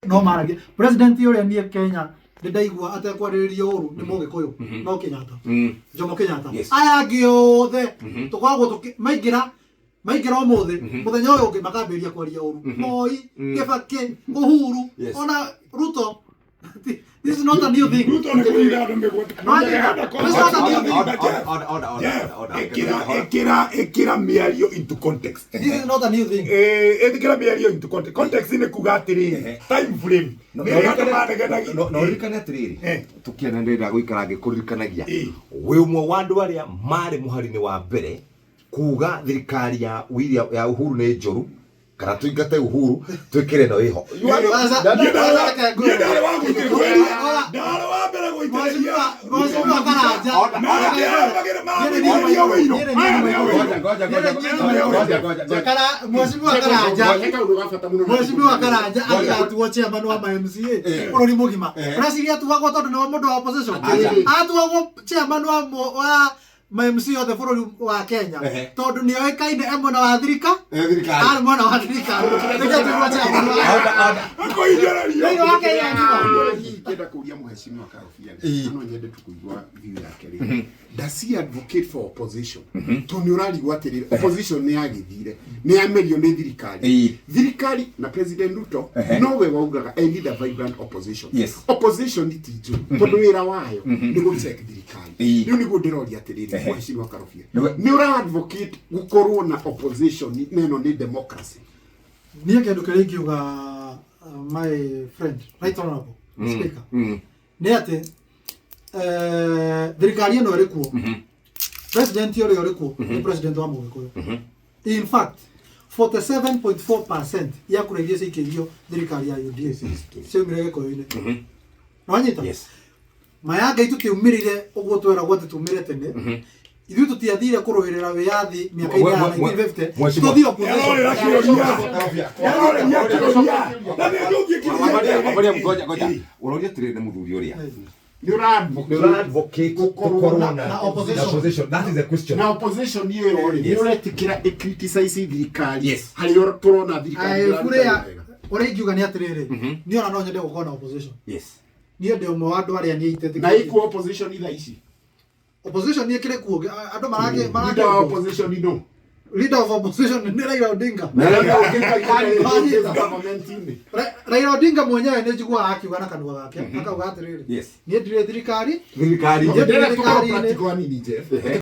No maragia president ũrĩa niĩ Kenya ndĩ ndaigua atekwarĩrĩria ũru nĩ Mũgĩkũyũ, no Kenyatta, Jomo Kenyatta. Aya angĩ othe tũkoragwo maingĩra maingĩra ũmũthĩ, mũthenya ũyũ ũngĩ makambĩrĩria kwaria ũru. Moi, Kĩbakĩ, Uhuru, ona Ruto. This is not a new thing. Ruto nĩ kũiga andũ mĩgwate. No, this is not a new thing. Order, order, order, order, Jeff, order. ĩkĩra ĩkĩra ĩkĩra mĩario into context. This is not a new thing. Ĩkĩra mĩario into context. Context nĩ kuga atĩrĩrĩ, time frame No- nĩ no rĩ andũ ũririkane- manegenagia. no ũririkane atĩrĩrĩ, tũkĩana ndĩrenda gũikara ngĩkũririkanagia, wĩ ũmwe wa andũ arĩa marĩ mũhari-inĩ wa mbere kuga thirikari ya William ya Uhuru nĩ njũru, kana tũingate Uhuru twĩkĩre ĩno ĩho. You are- Niĩ ndarĩ wa gũitĩrĩria, ndarĩ wa mbere gũitĩrĩria. Mheshimiwa Karanja. Nake magĩrĩria wĩiro. Aya nĩ wĩiro. Ngoja, ngoja, ngoja, ngoja, ngoja, ngoja. Kara Mheshimiwa Karanja. He kaũndũ ga bata mũno. Mheshimiwa Karanja agĩgatuo chairman wa ma MCA bũrũri mũgima. Ũreciria atuagwo tondũ nĩwe mũndũ wa opposition? Atuagwo chairman wa ma MCA othe bũrũri wa Kenya tondũ nĩ oĩkaine e mwena wa thirika. Thirikari. Arĩ mwena wa thirikari. Nĩkĩo atuirwo chairman wa Order, order. Akũhinyĩrĩrio. thĩinĩ wa Kenya ng'ima. Ingĩenda kũria mũhecimiwa Karobia rĩ, no nyende tu kũigua view yake rĩ, does he advocate for opposition? Tondũ nĩ ũrarigwo atĩrĩrĩ, opposition nĩ yagĩthire, nĩ yamerio nĩ thirikari. Thirikari na President Ruto nowe waugaga, "I need a vibrant opposition." Opposition ti njũru tondũ wĩra wayo nĩ gũcheck thirikari. Rĩu nĩguo ndĩroria atĩrĩrĩ, mũhecimiwa Karobia, nĩ ũra advocate gũkorwo na opposition, na ĩno nĩ democracy? Niĩ kĩndũ kĩrĩa ingiuga, my friend right honorable speaker, nĩ atĩ thirikari ĩno ĩrĩ kuo, president ũrĩa ũrĩ kuo nĩ president wa Mũgĩkũyũ. In fact, 47.4% ya kura iria ciikĩirio thirikari ya UDA ciaumire Gĩkũyũ-inĩ. Nĩwanyita? Yes. Maya Ngai, tũtiaumĩrire ũguo tweragwo atĩ tumĩre tene. Ithuĩ tũtiathire kũrũĩrĩra wĩyathi mĩaka-inĩ ya 1950 Mheshimiwa. tũthiĩ opposition. Yarorera kĩũria. Yarorera kĩũria. Na nĩ njũkie kĩũria. Mariam, ngoja, ngoja. Ũroria atĩrĩrĩ, nĩ mũthuri ũrĩa Nĩ ũra nĩ ũra advocate Gũkorwo gũkorwo na opposition. na opposition? That is the question. Na opposition ĩyo rĩ, nĩ ũretĩkĩra ĩcriticize thirikari Yes. harĩa tũrona thirikari Aĩ, ĩraruta kũrĩa wega? Ũrĩa ingiuga nĩ atĩrĩrĩ, niĩ ona no nyende gũkorwo na opposition. Niĩ ndĩ ũmwe wa andũ arĩa niĩ Na ikuo opposition thaa ici? Opposition nĩ ĩkĩrĩ kuo, andũ marake Leader marake wa opposition no Leader of opposition nĩ Raila Odinga. Na Raila Odinga government-inĩ. Raila Odinga mwenyewe nĩ njiguaga akiuga na kanua gake akauga atĩrĩrĩ, "Niĩ ndirĩ thirikari." Thirikari. Niĩ ndirĩ Ndĩrenda tũkorwo thirikari-inĩ. practical hanini, Jeff.